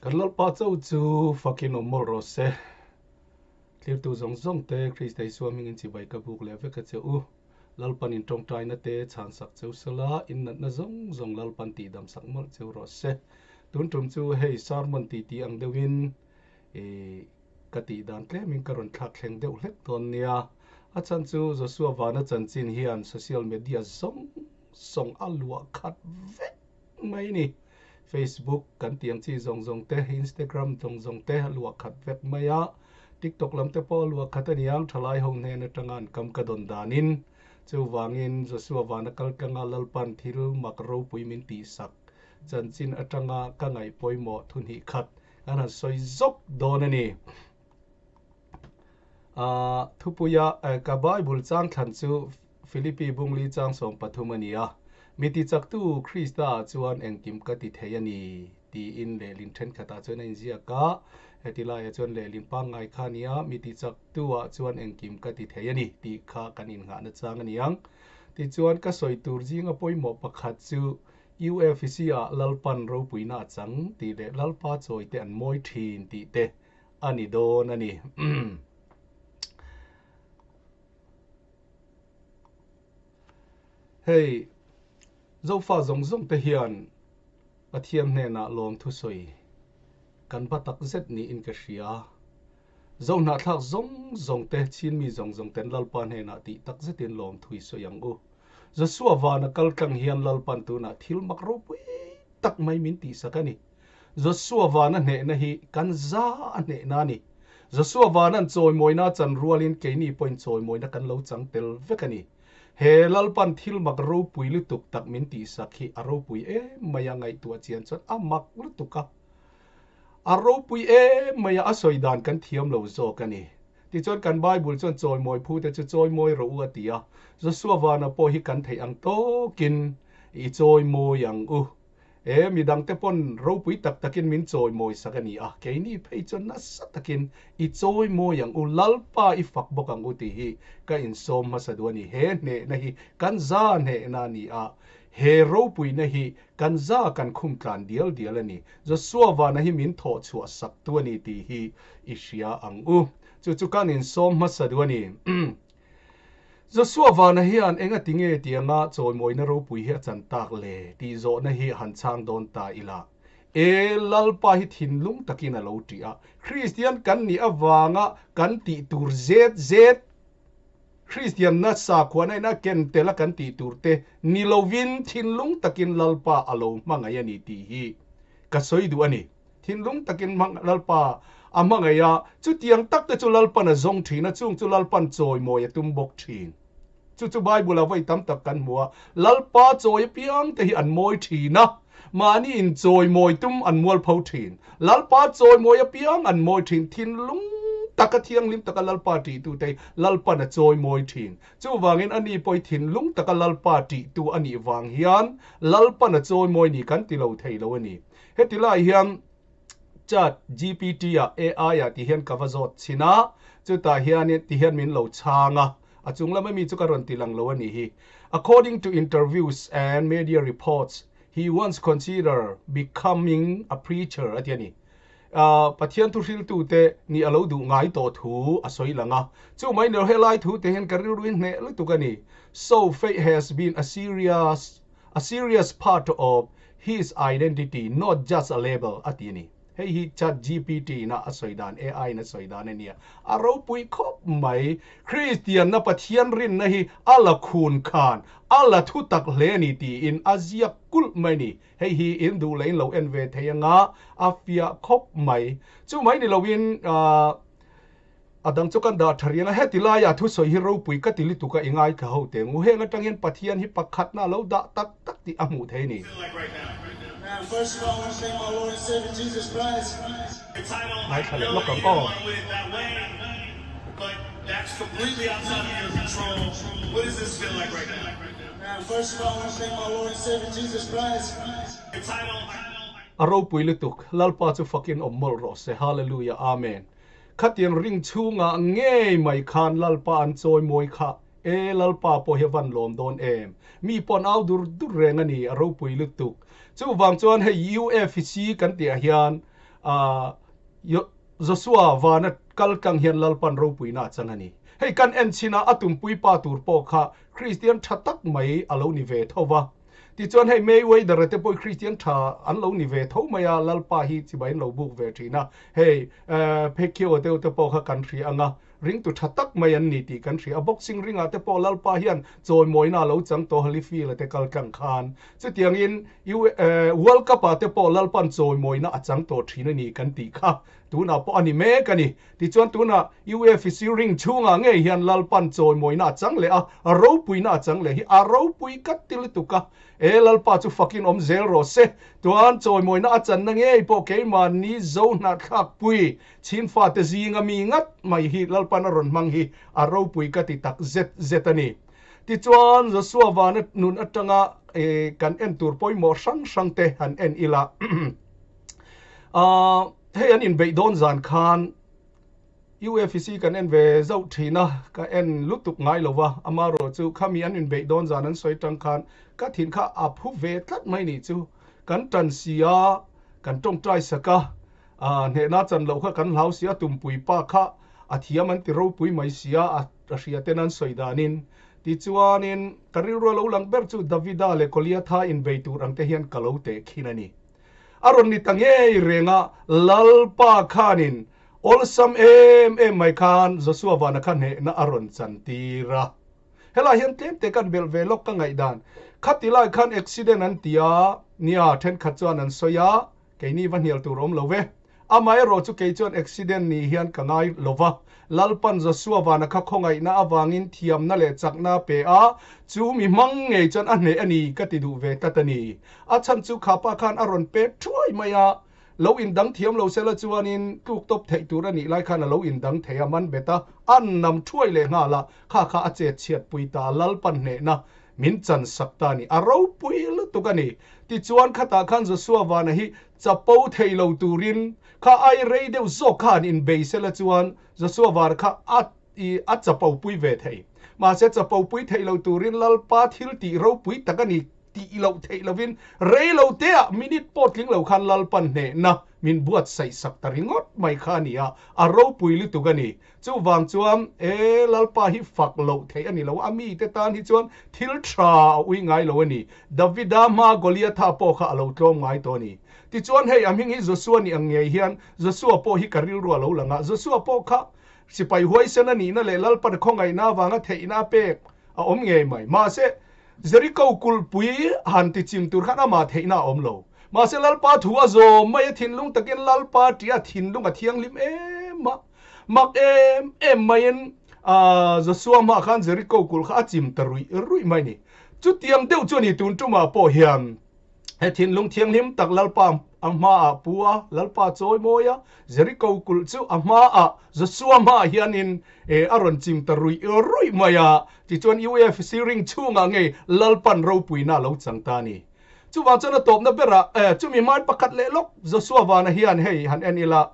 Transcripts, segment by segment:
Kan Lalpa cho chu fakin awm mawlh rawh se. Thlirtu zawng zawng te Krista Isua hmingin chibai ka buk leh vek a che u. Lalpan in tawngtaina te chhan sak cheu sela, in natna zawng zawng Lalpan tihdam sak mawlh cheu rawh se. Tun tum chu hei sermon titi ang deuhin i ka tih dan tlemin ka rawn thlak thleng deuh hlek dawn nia. A chhan chu Joshua Vana chanchin hian social media zawng zawng a luah khat vek mai ni. Facebook kan tih ang chi zawng zawng te, Instagram zawng zawng te a luah khat vek mai a. TikTok lam te pawh a luah khat a niang, thalai ho hnen atanga an kam ka dawn danin. Chuvangin Joshua Vana kal tlanga Lalpan thil mak ropui min tihsak chanchin atanga ka ngaih pawimawh thuhnih khat Kan han sawi zawk dawn a ni. Ahh thupuia ka Bible chang thlan chu Philippi Bungli chang 13 a ni a, Mi tichaktu Krista ah chuan engkim ka ti thei a ni tiin lehlin thenkhatah chuan a inziak a, heti laiah chuan lehlin pangngai kha a ni a, Mi tichaktu ah chuan engkim ka ti thei a ni tih kha kan innghahna chang a ni ang. Tichuan ka sawi tur zinga pawimawh pakhat chu UFC ah Lalpan ropuina a chang tih leh Lalpa chawi te an mawi thin tih te a ni dawn a ni. Hei Zofa zawng zawng te hian Pathian hnenah lawmthu sawi kan va tak zet niin ka hria. Zohnahthlak zawng zawng te, Chinmi zawng zawng ten Lalpa hnenah tih tak zetin lawmthu i sawi ang u. Joshua vana kal tlang hian Lalpan tunah thil mak ropui tak mai min tihsak a ni. Joshua vana hnehna hi kan za a hnehna a ni. Joshua vana'n chawimawina a chan rualin keini pawhin chawimawina kan lo chang tel vek a ni. He Lalpan thil mak ropui lutuk tak min tihsak hi a ropui em mai a ngaihtuah chian chuan a mak lutuk a. A ropui em mai a, a sawi dan kan thiam lo zawk a ni. Tichuan kan Bible chuan chawimawi phute chu chawimawi rawh u a ti a, Joshua vana pawh hi kan theih ang tawkin i chawimawi ang u. E, midangte pawn ropui tak takin min chawimawi sak a ni a, keini phei chuan nasa takin i chawimawi ang u, Lalpa i fak bawk ang u tih hi ka insawm hmasa duh a ni. He hnehna hi kan za hnehna a ni a, he ropuina hi kan za kan khum tlan dial dial a ni. Joshua vana hi min thawh chhuah sak tu a ni tih hi i hria ang u. Chu chu kan insawm hmasa duh a ni. Joshua vana hian enga ti nge tianga chawimawina ropui hi a chan tak le tih zawhna hi han chhang dawn ta ila. E Lalpa hi thinlung takin a lo ṭih a, Kristian kan nih avanga kan tih tur zet zet, Kristianna sakhuana in a ken tel a kan tih tur te ni lovin thinlung takin Lalpa a lo hmangaih a ni tih hi ka sawi duh a ni. Thinlung takin Lalpa a hmangaih a, chutiang tak te chu Lalpan a zawng thin a, chung chu Lalpan chawimawi a tum bawk thin. Chu chu Bible ah vawi tam tak kan hmu a, Lalpa chawi apiang te hi an mawi thin a, mahni in chawimawi tum an mualpho thin. Lalpa chawimawi apiang an mawi thin, thinlung taka thianghlim taka Lalpa tihtu te hi Lalpan a chawimawi thin. Chuvangin ani pawh hi thinlung taka Lalpa tihtu a nih vang hian Lalpan a chawimawi ni kan ti lo thei lo a ni. Heti lai hian Chat GPT ah AI ah ti hian ka va zawt chhin a, chutah hianin ti hian min lo chhang a, a chung lama mi chu ka rawn ti lang lo a nih hi. According to interviews and media reports, he once considered becoming a preacher a ti a ni. Pathian thuhriltute nih a lo duh ngai tawh thu a sawi lang a, chu mai ni lo helai thu te hian ka rilru hi hneh lutuk a ni. So faith has been a serious a serious part of his identity, not just a label, a ti a ni. Hei hi Chat GPT ina a sawi dan, AI in a sawi dan a nia. A ropui khawp mai. Kristianna Pathian rinna hi a la khun khan, a la thu tak hle a ni tiin a ziak kulh mai a ni. Hei hi in duh leh in lo en ve thei anga a fiah khawp mai. Chu mai ni loin, A dang chu kan dah tha riang a, heti laia thusawi hi ropui ka ti lutuk a, i ngaithla ho teng u. Heng atang hian Pathian hi pakhatna a lo dah tak tak tih a hmuh thei a ni. Ngaithla leh lawk ang aw. A ropui lutuk, Lalpa chu fakin awm mawlh rawh se. Hallelujah Amen. Khatiang ring chhungah ngei mai khan Lalpa an chawi mawi kha e Lalpa pawh hi a van lawm dawn em? Mi pawh an au dur dur reng a ni, a ropui lutuk. Chuvang chuan hei UFC kan tih ah hian Joshua vana kal tlang hian Lalpan ropuina a chang a ni. Hei kan en chhin a, a tumpui pa tur pawh kha Kristian tha tak mai a lo ni ve tho va. Tichuan hei Mayweather-a te pawh Kristian tha an lo ni ve tho mai a, Lalpa hi chibai an lo buk ve thin a. Hei Pacquiao deuh te pawh kha kan hria ang a, ringtu tha tak mai an ni tih kan hria a. Boxing ringah te pawh Lalpa hian chawimawina a lo chang tawh Holyfield-a te kal tlang khan. Chutiangin World Cup-ah te pawh Lalpan chawimawina a chang tawh thin a ni kan tih kha tunah pawh a ni mek a ni. Tichuan tunah UFC ring chhungah ngei hian Lalpan chawimawina a chang leh a, a ropuina a chang leh hi a ropui kat ti lutuk a. E Lalpa chu fakin awm zel rawh se. Tuan chawimawina a channa ngei pawh keimahni zo hnahthlakpui chhinfate zinga mi ngat mai hi Lalpan a rawn hmang hi a ropui ka ti tak zet zet a ni. Tichuan Joshua vana nun atanga kan en tur pawimawh hrang hrang te han en ila. Hei an inbeih dawn zan khan UFC kan en ve zauh thin a, ka en lutuk ngai lo va, amarawh chu khami an inbeih dawn zan an sawi tang khan ka thin kha a phu ve tlat mai nih chu. Kan tan si a, kan tawngtai sak a, hnehna chan loh kha kan hlau si a, tumpui pa kha a thiam an ti ropui mai si a, a hria ten an sawi danin. Tichuanin ka rilru a lo lang ber chu Davida leh Goliatha inbei tur ang te hian ka lo tehkhin a ni. A rawn ni ta ngei reng a, Lalpa khanin awlsam em em mai khan Joshua vana kha hnehna a rawn chantir a. Helai hian tlem te kan belh ve lawk ka ngaihdan. Khati lai khan accident an ti a, nia thenkhat chuan an sawi a, keini va hnial tur awm lo ve. Amaherawh chu kei chuan accident ni hian ka ngai lo va, Lalpan Joshua vana kha khawngaihna avangin thiamna leh chakna a pe a, chu mi hmang ngei chuan a hneh a ni ka ti duh ve tlat a ni. A chhan chu kha pa khan a rawn pek thuai mai a, lo indang thiam lo sela chuanin tluk tawp theih tur a nih lai khan a lo indang thei a, man bet a, a nam thuai leh nghal a, kha kha a chet chhiat pui ta, Lalpan hnehna min chan sak ta a ni, a ropui lutuk a ni. Tichuan khatah khan Joshua vana hi chapo thei lo turin kha ai rei deuh zawk kha han inbei sela chuan Joshua vana kha a i a chapo pui ve thei. Mahse chapo pui thei lo turin Lalpa thil tih ropui tak a ni. Tih loh theih lovin rei lo teah minute pawh tling lo khan Lalpan hnehna min buatsaih sak ta ringawt mai kha a ni a, a ropui lutuk a ni. Chuvang chuan e Lalpa hi fak loh theih a ni lo, a mite tan hi chuan thil tha a ui ngai lo a ni. Davida hmaa Goliatha pawh kha a lo tlawm ngai tawh a ni. Tichuan hei a hming hi Joshua nih ang ngei hian Joshua pawh hi ka rilru a lo lang a, Joshua pawh kha sipai huaisen a nihna leh Lalpan khawngaihna avanga theihna a pek a awm ngei mai. Mahse, Jeriko kulhpui han ti chim tur khan amah theihna a awm lo. Mahse Lalpa thu a zawm mai a, thinlung takin Lalpa tia thinlung a thianghlim em a, mak em em maiin Joshua hmaah khan Jeriko kulh kha a chim ta ruih ruih mai a ni. Chutiang deuh chu a ni tun tumah pawh hian he thinlung thianghlim tak Lalpa a hmaah pu a, Lalpa chawi mawi a, Jeriko kulh chu a hmaah Joshua hmaah hianin E, a rawn chim ta ruih ruih mai a, tichuan UFC ring chhungah ngei Lalpan ropuina a lo chang ta a ni. Chuvang chuan a tawpna berah, e, chumi hmain pakhat leh lawk Joshua vana hian hei han en ila,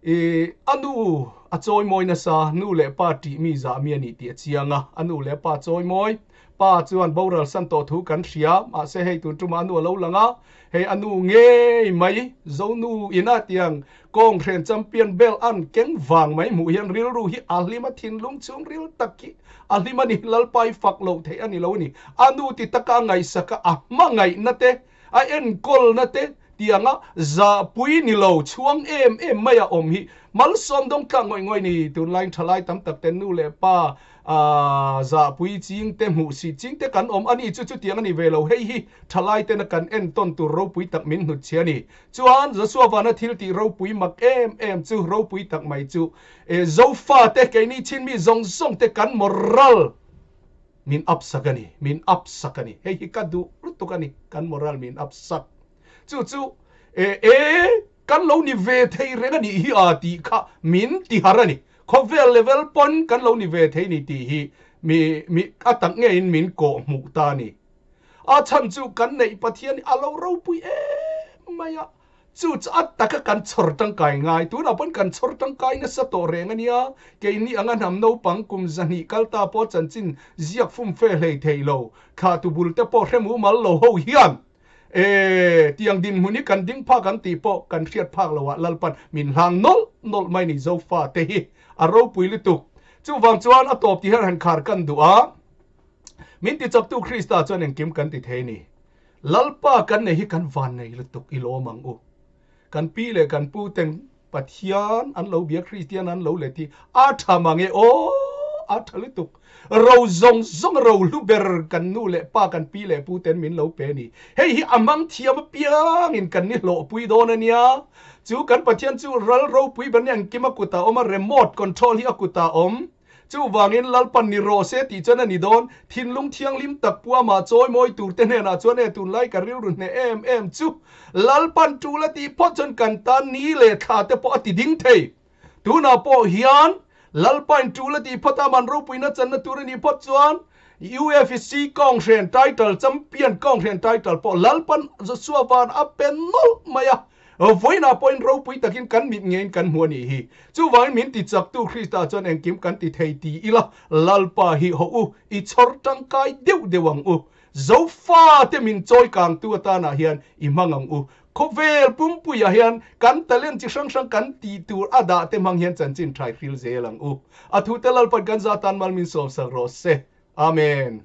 i, a nu a chawimawi nasa, nu leh pa tih mi zah mi a nih tih a chiang a, a nu leh pa chawimawi, pa chuan boral san tawh thu kan hria, mahse hei tun tumah a nu a lo lang a, hei a nu ngei mai, Zonu ina tiang Kawnghren champion belt an keng vang mai hmuh hian rilru hi a hlim a, thinlung chhung ril tak hi a hlim a ni. Lalpa i fak loh theih a ni lo a ni. A nu ti taka a ngaihsak a, a hmangaihna te, a enkawlna te tianga zahpui ni lo chhuang em em mai a awm hi malsawm dawng tlak ngawih ngawih ni. Tunlaiin thalai tam tak te nu leh pa Aaa, zahpui ching te hmuh si ching te kan awm a ni chu chutiang a ni ve lo. Hei hi thalai tena kan entawn tur ropui tak min hnut chhe a ni. Chuan Joshua vana thil tih ropui mak em em chu ropui tak mai chu e Zofa te keini chin mi zawng zawng te kan moral min up sak a ni, min up sak a ni. Hei hi ka duh lutuk a ni, kan moral min up sak. Chu chu e e kan lo ni ve thei reng a nih hi a tih kha min ti har a ni. Khawvel level pawn kan lo ni ve thei ni tih hi mi mi a tak ngeiin min kawh hmuh ta a ni. A chhan chu kan neih Pathian hi a lo ropui em mai a, chu chu a taka kan chhawr tangkai ngai. Tunah pawn kan chhawr tangkai nasa tawh reng a nia, keini anga hnam naupang kum zahnih kal ta pawh chanchin ziak fum fe hlei thei lo, thlah tu bul te pawh hre mumal lo ho hian. E tiang dinhmun hi kan ding phak ang tih pawh kan hriat phak lo ah Lalpan min hlang nawlh nawlh mai ni Zofa te hi a ropui lutuk. Chuvang chuan a tawp ti hian han khar kan duh a, min tichaktu Krista chuan engkim kan ti thei ni. Lalpa kan nei hi kan van nei lutuk i lawm ang u. Kan pi leh kan pu ten Pathian an lo bia Kristian an lo let hi a tha mang e aw a tha lutuk. Ro zawng zawng ro hlu ber kan nu leh pa kan pi leh pu ten min lo pe ni. Hei hi a mang thiam apiangin kan ni hlawhpui dawn a nia. Chu kan Pathian chu ral ropui ber nia engkim a kutah awm a remote control hi a kutah awm. Chuvangin Lalpan ni rawh se tih chuan a ni dawn. Thinlung thianghlim tak pu amah chawi mawi tur te hnenah chuan e tunlai ka rilru hneh em em chu Lalpan tul a tih phawt chuan kan tan ni leh thla te pawh a ti ding thei. Tunah pawh hian Lalpain tul a tih phawt a man ropuina channa tur a nih phawt chuan UFC Kawnghren title champion Kawnghren title pawh Lalpan Joshua van a pe nawlh mai a. Vawiinah pawhin ropui takin kan mit ngeiin kan hmu a nih hi. Chuvangin min tichaktu Krista chuan engkim kan ti thei ti ila, Lalpa hi haw u, i chhawr tangkai deuh deuh ang u. Zofate min chawi kangtu atanah hian i hmang ang u. Khawvel pumpuiah hian kan talent chi hrang hrang kan tih tur a dah te hmang hian chanchin thai hril zel ang u. A thute Lalpan kan za tan mal min sawmsak rawh se. Amen.